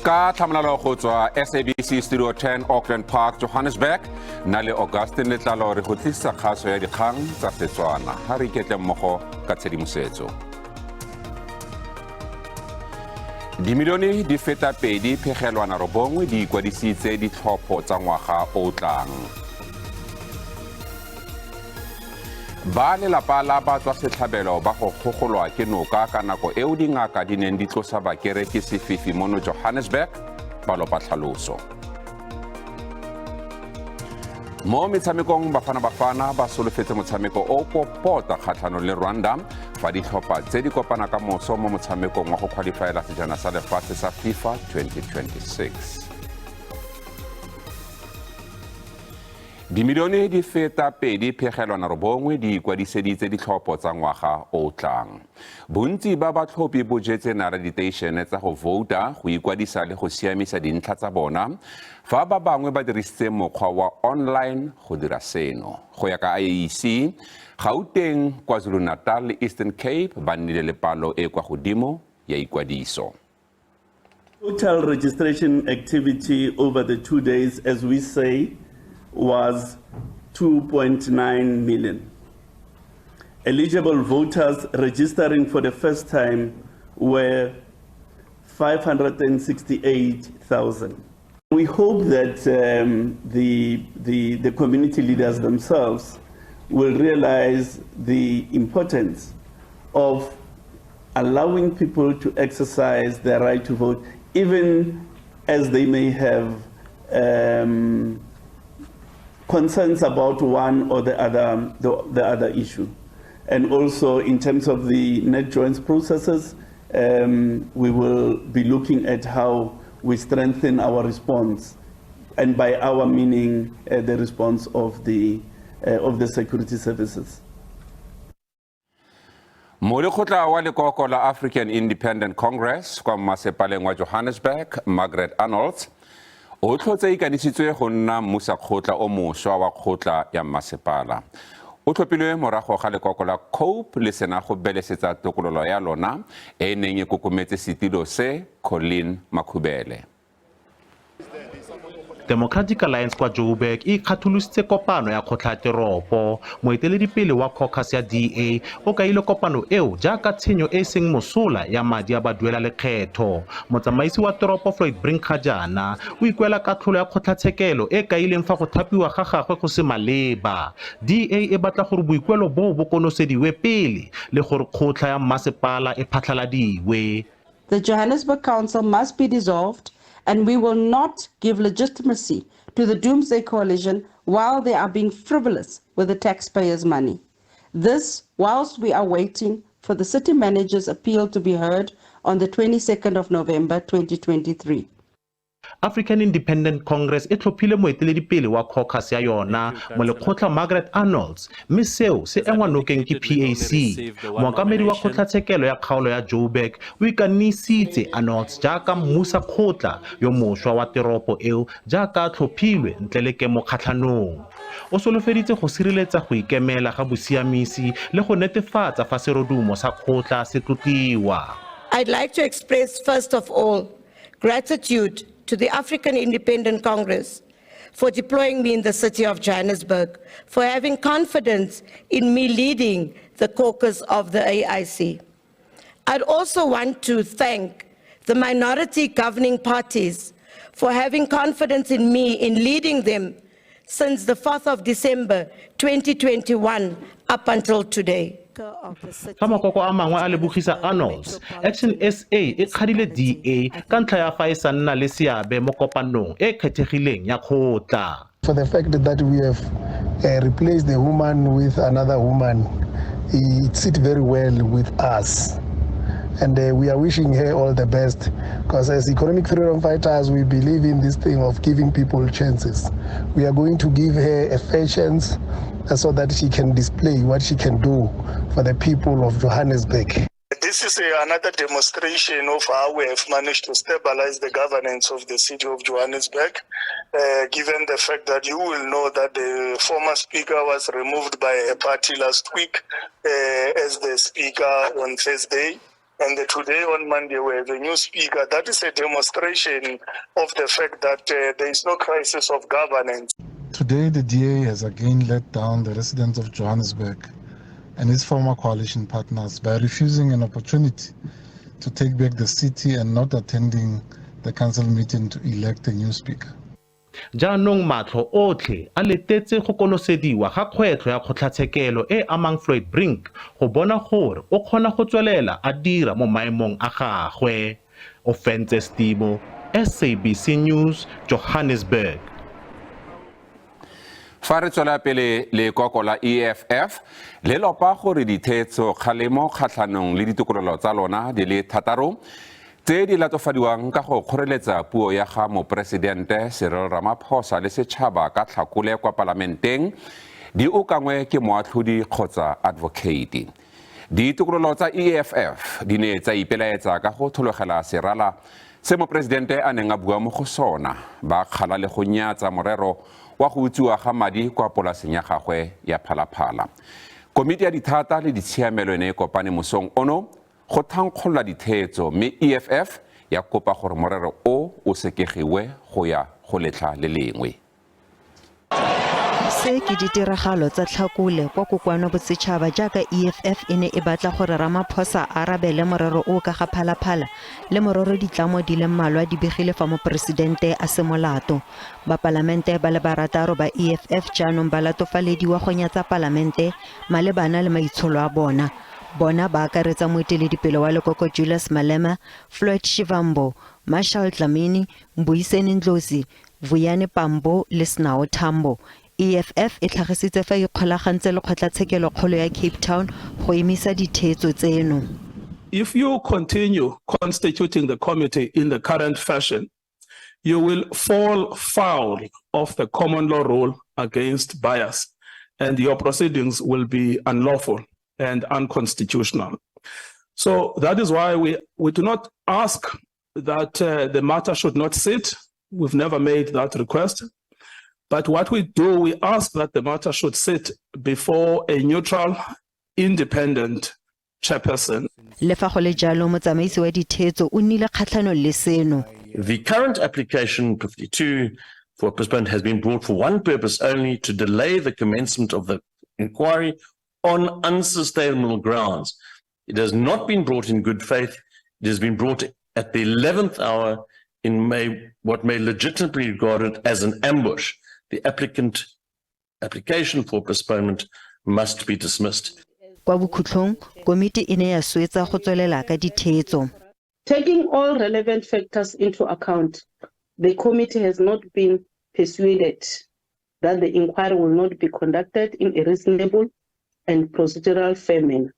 Ka tlhamalalo go tswa SABC Studio 10, Auckland Park, Johannesburg, nna le Augustin Letlalo re go tlisa kgaso ya dikgang tsa Setswana. Ga re iketle mmogo ka tshedimosetso. Dimilione di feta 2.9 di ikwadisitse ditlhopho tsa ngwaga o tlang. Ba lelapa la ba tswa setlhabelo ba go gogolwa ke noka ka nako eo dingaka di neng di tlosa bakereki sefifi mono Johannesburg ba lopa tlhaloso. Mo metshamekong, Bafana Bafana ba solofetse motshameko o popota kgatlhanong le Rwanda fa ditlhopha tse di kopana ka moso mo motshamekong wa go qualifyela sejana sa lefatshe sa FIFA 2026. Dimilione di feta 2.9 di ikwadiseditse ditlhopho tsa ngwaga o tlang. Bontsi ba batlhophi bo jetse nara diteišene tsa go vouta go ikwadisa le go siamisa dintlha tsa bona, fa ba bangwe ba dirisitse mokgwa wa online go dira seno. Go ya ka IEC, Gauteng, KwaZulu-Natal le Eastern Cape ba nnile le palo e kwa godimo ya ikwadiso. Total registration activity over the 2 days, as we say, was 2.9 million. Eligible voters registering for the first time were 568,000. We hope that the community leaders themselves will realize the importance of allowing people to exercise their right to vote, even as they may have concerns about one or the other issue. And also in terms of the NatJoints processes, we will be looking at how we strengthen our response, and by our meaning the response of the security services. Molekgotla wa lekoko la African Independent Congress kwa mmasepaleng wa Johannesburg, Margaret Arnolds, o tlhotse ikanisitswe go nna mmusakgotla o mošwa wa kgotla ya mmasepala. O tlhophilwe morago ga lekoko la COPE le sena go belesetsa tokololo ya lona e e neng e kokometse setilo se, Colleen Makhubele. Democratic Alliance kwa Joburg e ikgatholositse kopano ya kgotlateropo. Moeteledipele wa caucus ya DA o kaile kopano eo jaaka tshenyo e e seng mosola ya madi a baduela lekgetho. Motsamaisi wa toropo Floyd Brink ga jaana o ikuela katlholo ya kgotlatshekelo e kaileng fa go thapiwa ga gagwe go se maleba. DA e batla gore boikuelo boo bo konosediwe pele le gore kgotla ya mmasepala e phatlhaladiwe. The Johannesburg Council must be dissolved, and we will not give legitimacy to the Doomsday Coalition while they are being frivolous with the taxpayers' money. This, whilst we are waiting for the city manager's appeal to be heard on the 22nd of November 2023. African Independent Congress e tlhophile moeteledipele wa caucus ya yona, molekgotla Margaret Arnolds, mme seo se engwa nokeng ke PAC. Mookamedi wa kgotlatshekelo ya kgaolo ya Joburg o ikanisitse Arnolds jaaka mmusakgotla yo mošwa wa teropo eo jaaka a tlhophilwe ntle le kemo kgatlhanong. O solofeditse go sireletsa go ikemela ga bosiamisi le go netefatsa fa serodumo sa kgotla se tlotliwa. I'd like to express, first of all, gratitude to the African Independent Congress for deploying me in the city of Johannesburg, for having confidence in me leading the caucus of the AIC. I'd also want to thank the minority governing parties for having confidence in me in leading them since the 4th of December 2021 up until today. Fa makoko a mangwe a lebogisa Arnolds, Action SA e kgadile DA ka ntlha ya fa e sa nna le seabe mo kopanong e e kgethegileng ya kgotla. For the fact that we have replaced the woman with another woman, it sits very well with us. And we are wishing her all the best because as economic freedom fighters, we believe in this thing of giving people chances. We are going to give her a fair chance so that she can display what she can do for the people of Johannesburg. This is another demonstration of how we have managed to stabilize the governance of the city of Johannesburg, given the fact that you will know that the former speaker was removed by a party last week as the speaker on Thursday. And today on Monday, we have a new speaker. That is a demonstration of the fact that there is no crisis of governance. Today, the DA has again let down the residents of Johannesburg and its former coalition partners by refusing an opportunity to take back the city and not attending the council meeting to elect a new speaker. Jaanong matlho otlhe a letetse go konosediwa ga kgwetlho ya kgotlatshekelo e amang Floyd Brink go bona gore o kgona go tswelela a dira mo maemong a gagwe. Ofentse Stimo, SABC News, Johannesburg. Fa re tswela pele, lekoko la EFF le lopa gore ditheetso kgalemo kgatlhanong le ditokololo tsa lona di le 6 tse di latofadiwang ka go kgoreletsa puo ya ga moporesidente Cyril Ramaphosa le setšhaba ka Tlhakole kwa palamenteng di okangwe ke moatlhodi kgotsa advocate. Ditokololo tsa EFF di ne tsa ipelaetsa ka go thologela serala se moporesidente a neng a bua mo go sona, ba kgala le go nyatsa morero wa go utswiwa ga madi kwa polaseng ya gagwe ya Phalaphala. Komiti ya dithata le ditshiamelo e ne e kopane mosong ono go thankgolola ditheetso, mme EFF ya kopa gore morero o o sekegiwe go ya go letlha le lengwe. Se ke ditiragalo tsa Tlhakole kwa Kokoano Bosetšhaba jaaka EFF e ne e batla gore Ramaphosa a arabele morero o ka ga Phalaphala, le mororo ditlamo di le mmalwa di begile fa moporesidente a se molato. Bapalamente ba le 6 ba EFF jaanong ba latofalediwa go nyatsa palamente malebana le maitsholo a bona. Bona ba akaretsa moeteledipele wa lekoko Julius Malema, Floyd Shivambu, Marshall Dlamini, Mbuyiseni Ndlozi, Vuyani Pambo le Snow Tambo. EFF e tlhagisitse fa ikgolagantse le kgotlatshekelo-kgolo ya Cape Town go emisa ditheetso tseno. If you continue constituting the committee in the current fashion, you will fall foul of the common law rule against bias, and your proceedings will be unlawful and unconstitutional. So that is why we do not ask that the matter should not sit. We've never made that request. But what we do, we ask that the matter should sit before a neutral, independent chairperson. Le fa go le jalo, motsamaisi wa ditheetso o nnile kgatlhanong le seno. The current application 52 for postponement has been brought for one purpose only, to delay the commencement of the inquiry on unsustainable grounds. It has not been brought in good faith. It has been brought at the 11th hour in what may legitimately be regarded as an ambush. The application for postponement must be dismissed. Kwa bokhutlhong, komiti e ne ya swetsa go tswelela ka ditheetso. Taking all relevant factors into account, the committee has not been persuaded that the inquiry will not be conducted in a reasonable and procedural fair manner.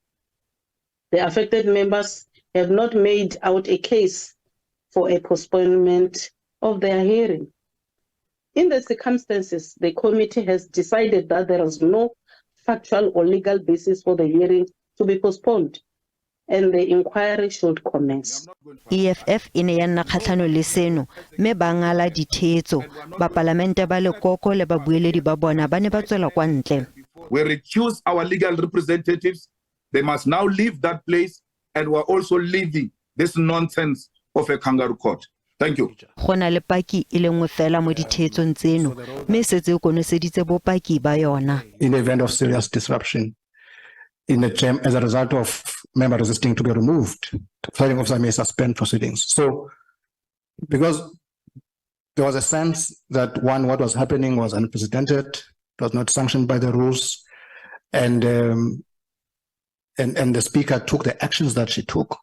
The affected members have not made out a case for a postponement of their hearing. In the circumstances, the committee has decided that there is no factual or legal basis for the hearing to be postponed, and the inquiry should commence. EFF e ne ya nna kgatlhanong le seno, mme ba ngala ditheetso. Bapalamente ba lekoko le babueledi ba bona ba ne ba tswela kwa ntle. We recuse our legal representatives. They must now leave that place, and we're also leaving this nonsense of a kangaroo court. Thank you. Go na le paki e le nngwe fela mo ditheetsong tseno, mme e setse e konoseditse bopaki ba yona. In the event of serious disruption in the chamber as a result of member resisting to be removed, the presiding officer may suspend proceedings. So, because there was a sense that one, what was happening was unprecedented, it was not sanctioned by the rules, and the speaker took the actions that she took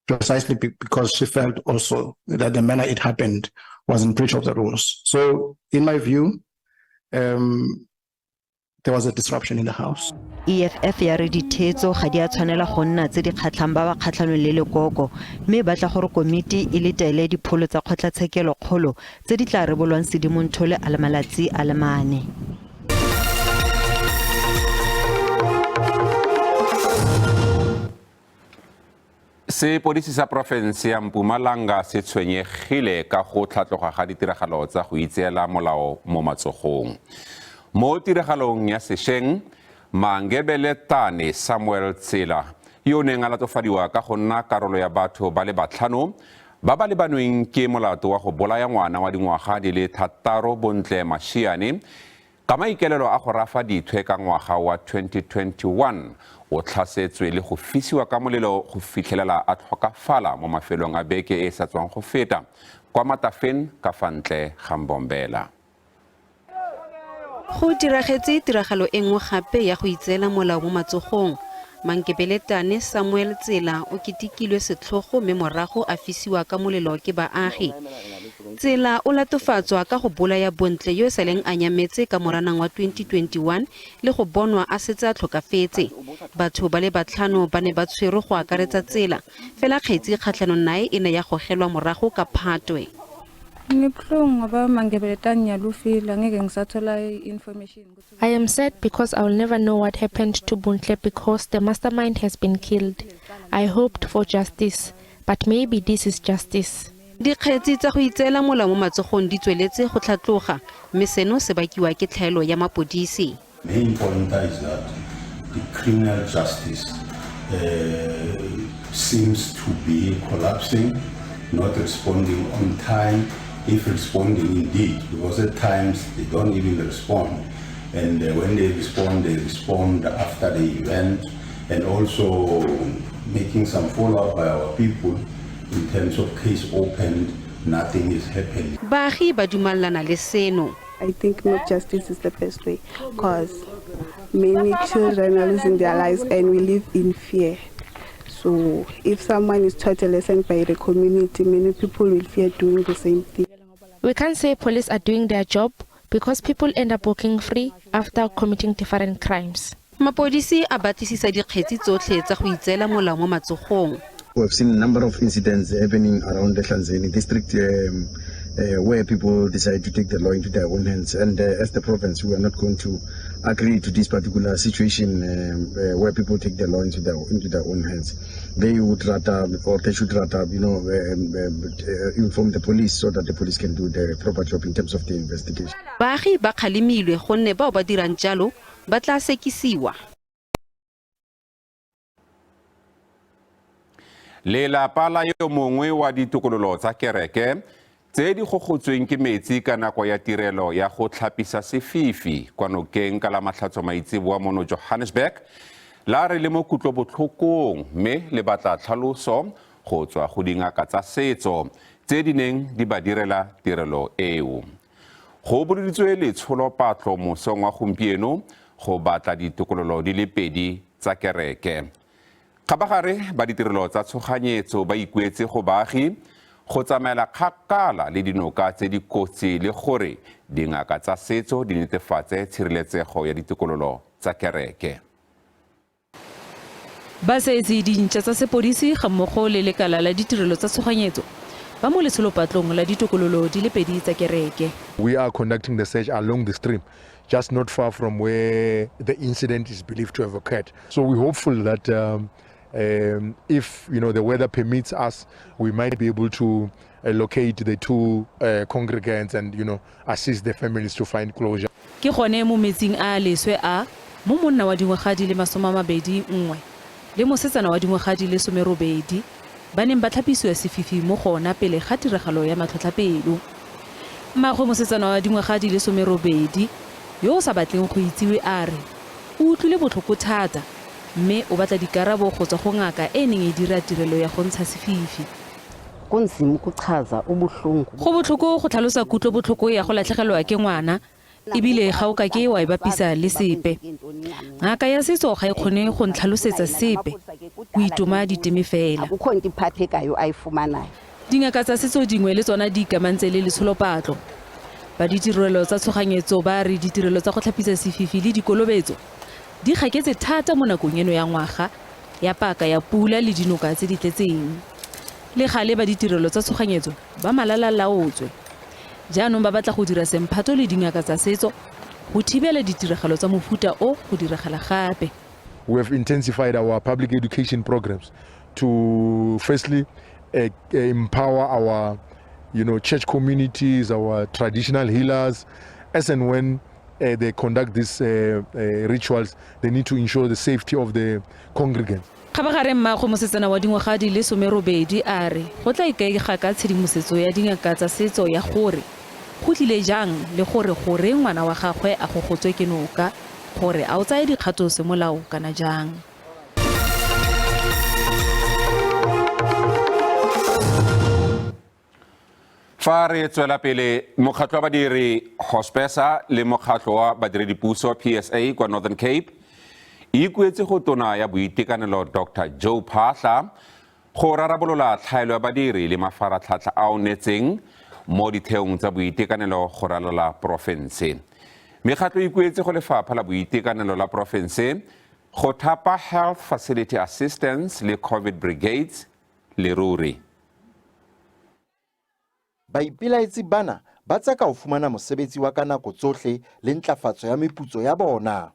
precisely because she felt also that the manner it happened was in breach of the rules. So, in my view, there was a disruption in the house. EFF ya re ditheetso ga di a tshwanela go nna tse di kgatlhang ba ba kgatlhanong le lekoko, mme ba tla gore komiti e letele dipholo tsa kgotlatshekelo-kgolo tse di tla rebolwang Sedimonthole a le malatsi a le 4. Sepodisi sa porofense ya Mpumalanga se tshwenyegile ka go tlhatloga ga ditiragalo tsa go itseela molao mo matsogong. Mo tiragalong ya sešweng, Mangebeletane Samuel Tsela Yo o neng a latofadiwa ka go nna karolo ya batho ba le batlhano ba ba lebanweng ke molato wa go bolaya ngwana wa dingwaga di le 6 Bontle Mashiane ka maikaelelo a go rafa dithwe ka ngwaga wa 2021, o tlhasetswe le go fisiwa ka molelo go fitlhelela a tlhokafala mo mafelong a beke e e sa tswang go feta kwa Matafeng ka fa ntle ga Mbombela. Go diragetse tiragalo e nngwe gape ya go itseela molao mo matsogong. Mankebeletane Samuel Tsela o ketekilwe setlhogo mme morago a fisiwa ka molelo ke baagi. Tsela o latofatswa ka go bolaya Bontle yo e saleng a nyametse ka Moranang wa 2021 le go bonwa a setse a tlhokafetse. Batho ba le batlhano ba ne ba tshwerwe go akaretsa Tsela, fela kgetsi kgatlhanong nae e ne ya gogelwa morago ka Phatwe. Ngibuhlungu ngoba Mankebeletane ngiyalufile angeke ngisathola i-information. I am sad because I will never know what happened to Bontle because the mastermind has been killed. I hoped for justice, but maybe this is justice. Dikgetsi tsa go itseela molao mo matsogong di tsweletse go tlhatloga, mme seno se bakiwa ke tlhaelo ya mapodisi. Main point is that the criminal justice seems to be collapsing, not responding on time, if responding indeed, because at times they don't even respond. And when they respond after the event, and also making some follow-up by our people in terms of case opened, nothing is happening. Baagi ba dumellana le seno. I think mob justice is the best way, because many children are losing their lives and we live in fear. So if someone is taught a lesson by the community, many people will fear doing the same thing. We can't say police are doing their job because people end up walking free after committing different crimes. Mapodisi a batlisisa dikgetsi tsotlhe tsa go itseela molao mo matsogong. We have seen a number of incidents happening around the Ehlanzeni district where people decide to take the law into their own hands. And as the province, we are not going to agree to this particular situation where people take the law into their own hands. They would rather, or they should rather, inform the police so that the police can do the proper job in terms of the investigation. Baagi ba kgalemilwe gonne bao ba dirang jalo ba tla sekisiwa. Lelapa la yo mongwe wa ditokololo tsa kereke tse di gogotsweng ke metsi ka nako ya tirelo ya go tlhapisa sefifi kwa nokeng ka la Matlhatso maitseboa mono Johannesburg la re le mo kutlobotlhokong mme le batla tlhaloso go tswa go dingaka tsa setso tse di neng di ba direla tirelo eo. Go boloditswe letsholopatlo mosong wa gompieno go batla ditokololo di le 2 tsa kereke. Kgabagare ba ditirelo tsa tshoganyetso ba ikuetse go baagi go tsamaela kgakala le dinoka tse di kotsi le gore dingaka tsa setso di netefatse tshireletsego ya ditokololo tsa kereke. Ba setse dintšha tsa sepodisi ga mmogo le lekala la ditirelo tsa tshoganyetso ba mo letsholopatlong la ditokololo di le 2 tsa kereke. We are conducting the search along the stream, just not far from where the incident is believed to have occurred. So we're hopeful that if the weather permits us, we might be able to locate the two congregants and assist the families to find closure. Ke gone mo metsing a leswe a mo monna wa dingwaga di le 21 le mosetsana wa dingwaga di le 18 ba neng ba tlhapisiwa sefifi mo gona pele ga tiragalo ya matlhotlhapelo. Mmagwe mosetsana wa dingwaga di le 18 yo o sa batleng go itsiwe a re o utlwile botlhoko thata mme o batla dikarabo go tswa go ngaka e neng e dira tirelo ya go ntsha sefifi. Go botlhoko go tlhalosa kutlobotlhoko ya go latlhegelwa ke ngwana ebile ga o ka ke wa e bapisa le sepe. Ngaka ya setso ga e kgone go ntlhalosetsa sepe, o itoma diteme fela. Dingaka tsa setso dingwe le tsona di ikamantse le letsholopatlo. Ba ditirelo tsa tshoganyetso ba re ditirelo tsa go tlhapisa sefifi le dikolobetso di gaketse thata mo nakong eno ya ngwaga ya paka ya pula le dinoka tse di tletseng. Le gale ba ditirelo tsa tshoganyetso ba malala laotswe. Jaanong ba batla go dira semphato le dingaka tsa setso go thibela ditiragalo tsa mofuta o go diragala gape. We have intensified our public education programs to firstly empower our church communities, our traditional healers, as and when they conduct these rituals, they need to ensure the safety of the congregants. Kgabagare mmaagwe mosetsana wa dingwaga di le 18 a re go tla ikaega ka tshedimosetso ya dingaka tsa setso ya gore go tlile jang le gore goreng ngwana wa gagwe a gogotswe ke noka gore a o tsaya dikgato semolao kana jang. Fa re tswela pele, mokgatlho wa badiri Hospesa le mokgatlho wa badiredipuso PSA kwa Northern Cape e ikuetse go tona ya boitekanelo Dr Joe Phaahla go rarabolola tlhaelo ya badiri le mafaratlhatlha a onetseng mo ditheong tsa boitekanelo go ralala porofense. Mekgatlho e ikuetse go lefapha la boitekanelo la porofense go thapa Health Facility Assistants le Covid Brigades leruri. Baipelaetsi bana ba tseka ho fumana mosebetsi wa ka nako tsohle le ntlafatso ya meputso ya bona.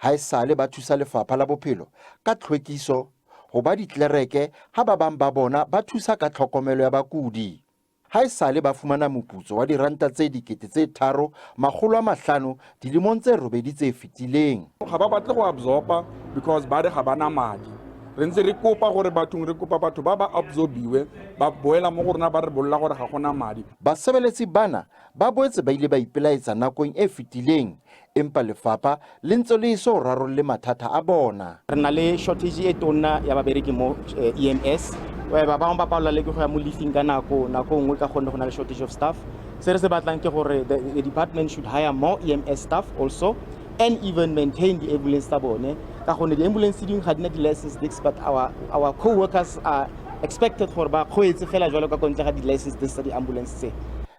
Haesale ba thusa Lefapha la Bophelo ka tlhwekiso, ho ba ditlereke ha ba bang ba bona ba thusa ka tlhokomelo ya bakudi. Haesale ba fumana moputso wa diranta tse 3 500 dilemong tse robedi tse fetileng. Ga ba batle go absorba because ba re ga bana madi. Re ntse re kopa gore bathong, re kopa batho ba ba absorbiwe, ba boela mo go rona ba re bolela gore ga gona madi. Basebeletsi bana ba boetse ba ile ba ipelaetsa nakong e fetileng, empa lefapha le ntse le eso rarolle mathata a bona. Re na le shortage e tona ya babereki mo EMS. Ba bangwe ba palelwa le ke go ya mo leaving ka nako nako nngwe ka gonne go na le shortage of staff. Se re se batlang ke gore the department should hire more EMS staff also and even maintain the ambulance tsa bone, ka gonne di-ambulance dingwe ga di na di-license discs, but our co-workers are expected gore ba kgweetse fela jalo ka kontle ga di-license discs tsa di-ambulance tse.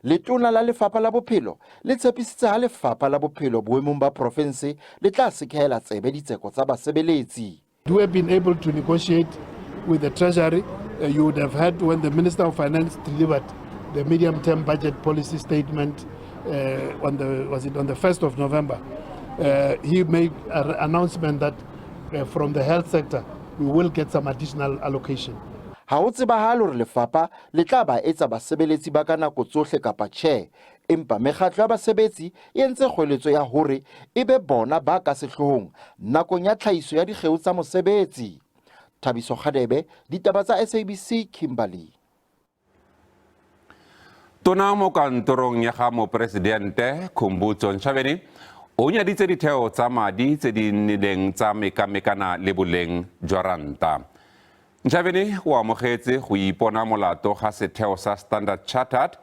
Letona la Lefapha la Bophelo le tshepisitse ha Lefapha la Bophelo boemong ba porofense le tla sekehela tsebe ditseko tsa basebeletsi. We have been able to negotiate with the Treasury. You would have heard when the Minister of Finance delivered the medium-term budget policy statement on the was it on the 1st of November. He made an announcement that from the health sector we will get some additional allocation. Ha ho tsebahale hore lefapha le tla ba etsa basebeletsi ba ka nako tsohle kapa tjhe, empa mekgatlo ya basebetsi e entse kgoeletso ya hore e be bona ba ka sehloohong nakong ya tlhahiso ya dikgeo tsa mosebetsi. Thabiso Kgadebe, ditaba tsa SABC, Kimberley. Tona mo kantorong ya ga moporesidente Khumbudzo Ntshavheni o nyaditse ditheo tsa madi tse di nnileng tsa mekamekana le boleng jwa ranta. Ntshavheni o amogetse go ipona molato ga setheo sa Standard Chartered,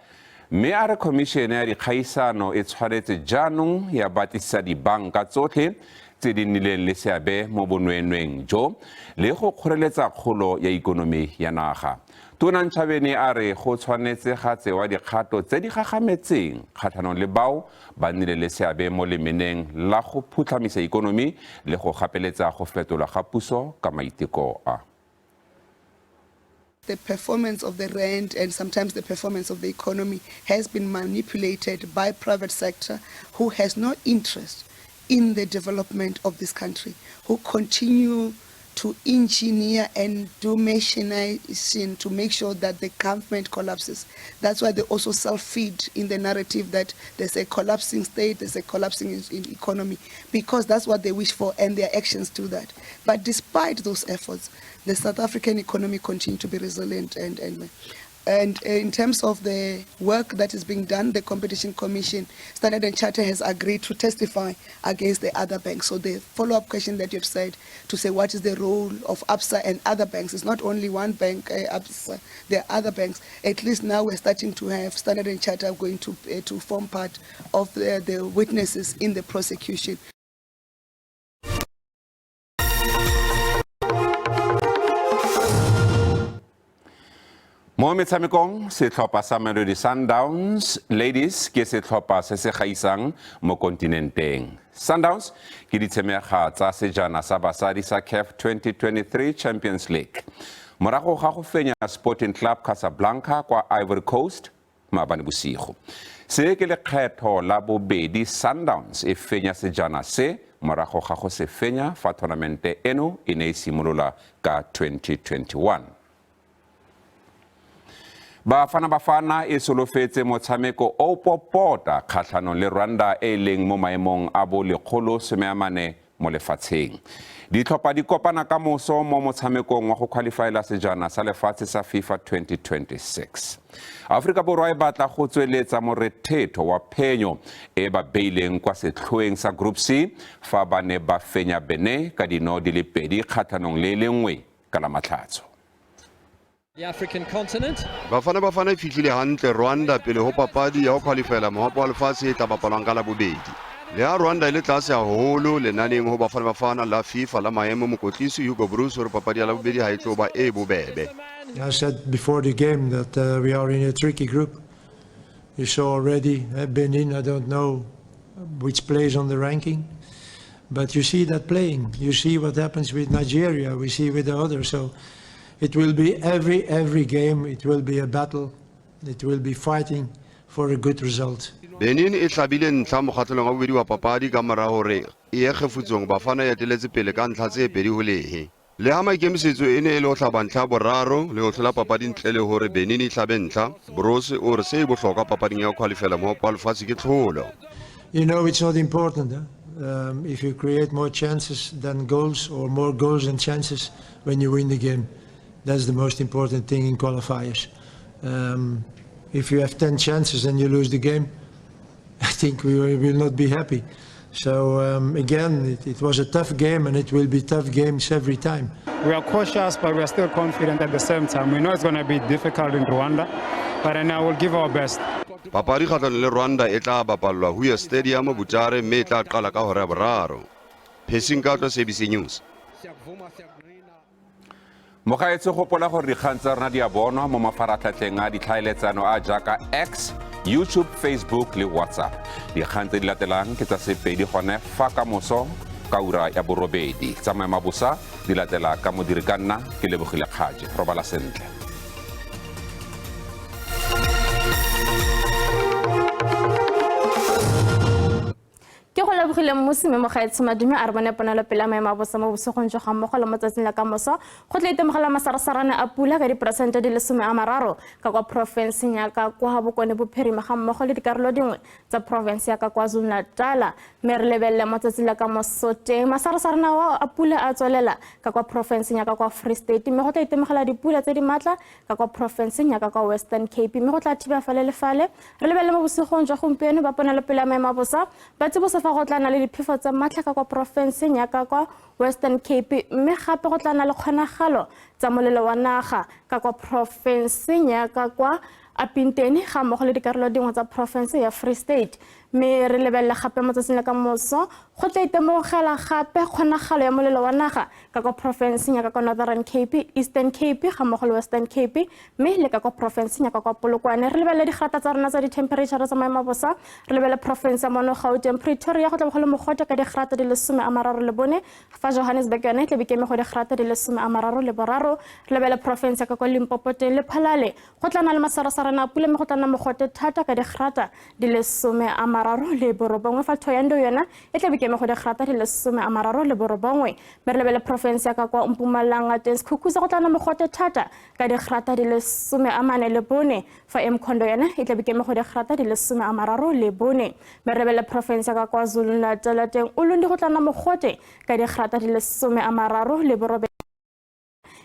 mme a re khomišene ya dikgaisano e tshwanetse jaanong ya batlisisa dibanka tsotlhe tse di nnileng le seabe mo bonweenweng jo le go kgoreletsa kgolo ya ikonomi ya naga. Tona Ntshavheni a re go tshwanetse ga tsewa dikgato tse di gagametseng kgatlhanong le bao ba nnile le seabe mo lemeneng la go phutlhamisa ikonomi le go gapeletsa go fetolwa ga puso ka maiteko a. The performance of the rand and sometimes the performance of the economy has been manipulated by private sector who has no interest in the development of this country, who continue to engineer and do machination to make sure that the government collapses. That's why they also self-feed in the narrative that there's a collapsing state, there's a collapsing in economy, because that's what they wish for and their actions do that. But despite those efforts, the South African economy continues to be resilient and in terms of the work that is being done, the Competition Commission, Standard and Chartered has agreed to testify against the other banks. So the follow-up question that you've said, to say what is the role of ABSA and other banks, it's not only one bank, ABSA, there are other banks. At least now we're starting to have Standard and Chartered going to form part of the witnesses in the prosecution. Mo metshamekong, setlhopha sa Mamelodi Sundowns Ladies ke setlhopha se se gaisang mo kontinenteng. Sundowns ke ditshemega tsa sejana sa basadi sa CAF 2023 Champions League morago ga go fenya Sporting Club Casablanca kwa Ivory Coast maabane bosigo. Se ke lekgetho la bobedi Sundowns e fenya sejana se morago ga go se fenya fa tournamente eno e ne e simolola ka 2021. Bafana Bafana e solofetse motshameko o popota kgatlhanong le Rwanda e leng mo maemong a bo 140. mo lefatsheng. Ditlhopha di kopana ka moso mo motshamekong wa go qualifyela sejana sa lefatshe sa FIFA 2026. Aforika Borwa e batla go tsweletsa morethetho wa phenyo e ba beileng kwa setlhoeng sa Group C fa ba ne ba fenya Benin ka dino di le 2 kgatlhanong le le 1 ka la Matlhatso. The African continent. Bafana Bafana e fihlile hantle Rwanda pele ho papadi ya ho qualifyela mohope wa lefatshe e tla bapalwang ka Labobedi. Le ha Rwanda e le tlase haholo lenaneng ho Bafana Bafana la FIFA la maemo, mokotlisi Hugo Broos o re papadi ya Labobedi ha e tlo ba e bobebe. I said before the game that we are in a tricky group. You saw already Benin, I don't know which plays on the ranking, but you see that playing. You see what happens with Nigeria, we see with the others. So it will be every game, it will be a battle, it will be fighting for a good result. Benin e hlabile ntlha mokgahlelong wa bobedi wa papadi ka mora hore e ye kgefutsong. Bafana e eteletse pele ka ntlha tse 2-0. Le ha maikemisetso e ne e le ho hlaba ntlha boraro le ho hlola papadi ntle le hore Benin e hlabe ntlha, Broos o re se bohlokwa papading ya ho qualifyela mohope wa lefatshe ke tlholo. You know, it's not important, huh? If you create more chances than goals or more goals than chances when you win the game. That's the most important thing in qualifiers. If you have 10 chances and you lose the game, I think we will not be happy. So again, it was a tough game, and it will be tough games every time. We are cautious, but we are still confident at the same time. We know it's going to be difficult in Rwanda, but I will give our best. Papadi kgahlanong le Rwanda e tla bapallwa Huye Stadium Butare, mme e tla qala ka hora ya 3. Phesing ka tlo SABC News. Mogaetsho, gopola gore dikgang tsa rona di a bonwa mo mafaratlhatlheng a ditlhaeletsano a jaaka X, YouTube, Facebook le WhatsApp. Dikgang tse di latelang ke tsa Sepedi gone fa ka moso ka ura ya 8. Tsa maemo a bosa di latela ka modiri ka nna ke Lebogile Kgaje. Robala sentle. Ke go lebogile mmusi mme mogaetsho madume a re bone ponelopele ya maemo a bosa mo bosigong jo ga mmogo le mo tsatsing la ka moso go tla itemogela masarasarane a pula ka diperesente di le 30 ka kwa porofenseng ya ka kwa Bokone Bophirima ga mmogo le dikarolo dingwe tsa porofense ya ka KwaZulu-Natal. Mme re lebelele mo tsatsing la ka moso teng masarasarane ao a pula a tswelela ka kwa porofenseng ya ka kwa Free State, mme go tla itemogela dipula tse di maatla ka kwa porofenseng ya ka kwa Western Cape, mme go tla thiba fale le fale. Re lebelele mo bosigong jwa gompieno ba ponelopele ya maemo a bosa ba tsibosa fa go tla nna le diphefo tsa maatla ka kwa porofenseng ya ka kwa Western Cape, mme gape go tla nna le kgonagalo tsa molelo wa naga ka kwa porofenseng ya ka kwa Apinteni ga mmogo le dikarolo dingwe tsa porofense ya Free State. Mme re lebelele gape mo tsatsing la ka moso go tla itemogela gape kgonagalo ya molelo wa naga ka kwa porofenseng ya ka kwa Northern Cape, Eastern Cape ga mmogo le Western Cape, mme le ka kwa porofenseng ya ka kwa Polokwane. Re lebelele digrata tsa rona tsa di-temperature tsa maemo a bosa. Re lebelele porofense ya mono Gauteng, Pretoria go tla bo go le mogote ka digrata di le 34, fa Johannesburg yone e tla be ke eme go digrata di le 33. Re lebelele porofense ya ka kwa Limpopo teng le Phalale go tla nna le masarasarana a pula, mme go tla nna mogote thata ka digrata di le 39, fa Thohoyandou yona e tla be ke eme go digrata di le 39. Mme re lebelele porofense ya ka kwa Mpumalanga teng Sekhukhune go tla nna mogote thata ka digrata di le 44, fa Mkhondo yona e tla be ke eme go digrata di le 34. Mme re lebelele porofense ya ka KwaZulu-Natal teng Ulundi go tla nna mogote ka digrata di le 38,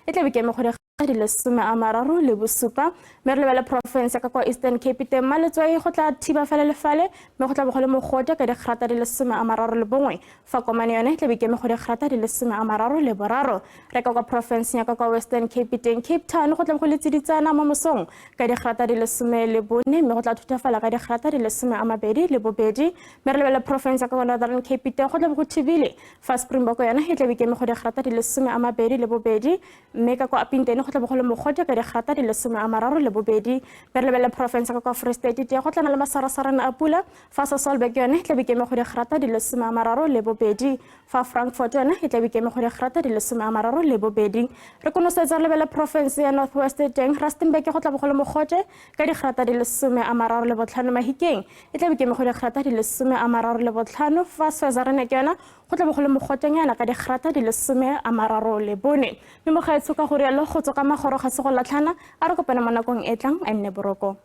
e tla be ke eme go digrata di le 37. Mme re lebelele porofense ya ka kwa Eastern Cape teng Maletswai go tla thiba fale le fale, mme go tla bo go le mogote ka digrata di le 31, fa Komane yone e tla be ke eme go digrata di le 33. Re ka kwa porofenseng ya ka kwa Western Cape teng Cape Town go tla bo go le tsiditsana mo mosong ka digrata di le 14, mme go tla thutafala ka digrata di le 22. Mme re lebelele porofense ya ka kwa Northern Cape teng go tla bo go thibile, fa Springbok yone e tla be ke eme go digrata di le 22, mme ka kwa Apinteni go tla bo go le mogote ka digrata di le 32. Mme re lebelele porofense ka kwa Free State teng go tla nna le masarasarane a pula, fa Sasolburg yone e tla be ke eme go digrata di le 32, fa Frankfurt yone e tla be ke eme go digrata di le 32. Re konosetsa re lebelele porofense ya North West teng Rustenburg go tla bo go le mogote ka digrata di le 35, Mahikeng e tla be ke eme go digrata di le 35, fa Swaziland ke yona go tla bo go le mogotenyana ka digrata di le 34. Mme mogaetsho ka go rialo go tswa ka magoro ga se go latlhana, a re kopane mo nakong e tlang, a nne boroko.